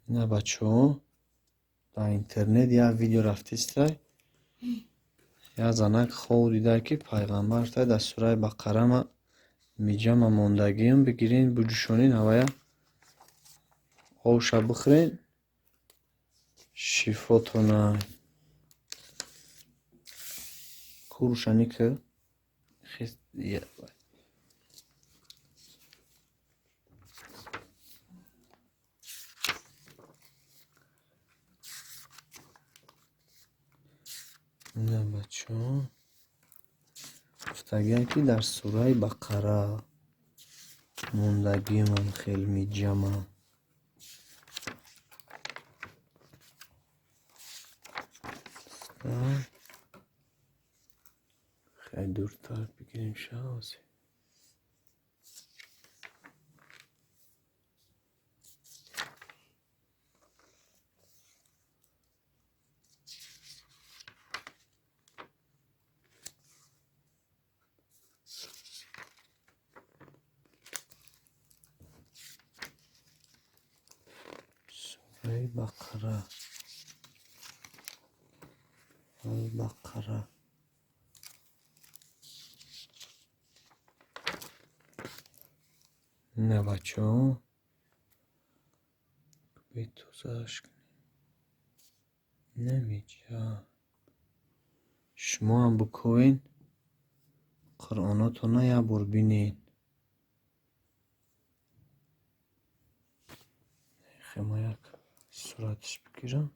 Ина, бачаҳо, дар интернет як видео рафтистай. Як занак хоб дида, ки пайғамбар тай дар сураи Бақара ма миҷама мондагиам, бигирен, буҷӯшонен, ҳавая овша бихӯрен, шифотона. Курушани ки. Ина, бачаҳо, гуфтагиам, ки дар сураи Бақара мондагиам хел миҷама. Хеле дуртар бигирем шаози. Сураи Бақара. Албақара. Ина, бачаҳо, бетозааш кунем. Ина миҷа. Шумо ҳам бикӯвен, Қуръонотона як бор бинед. Хема як сураташ бигирам.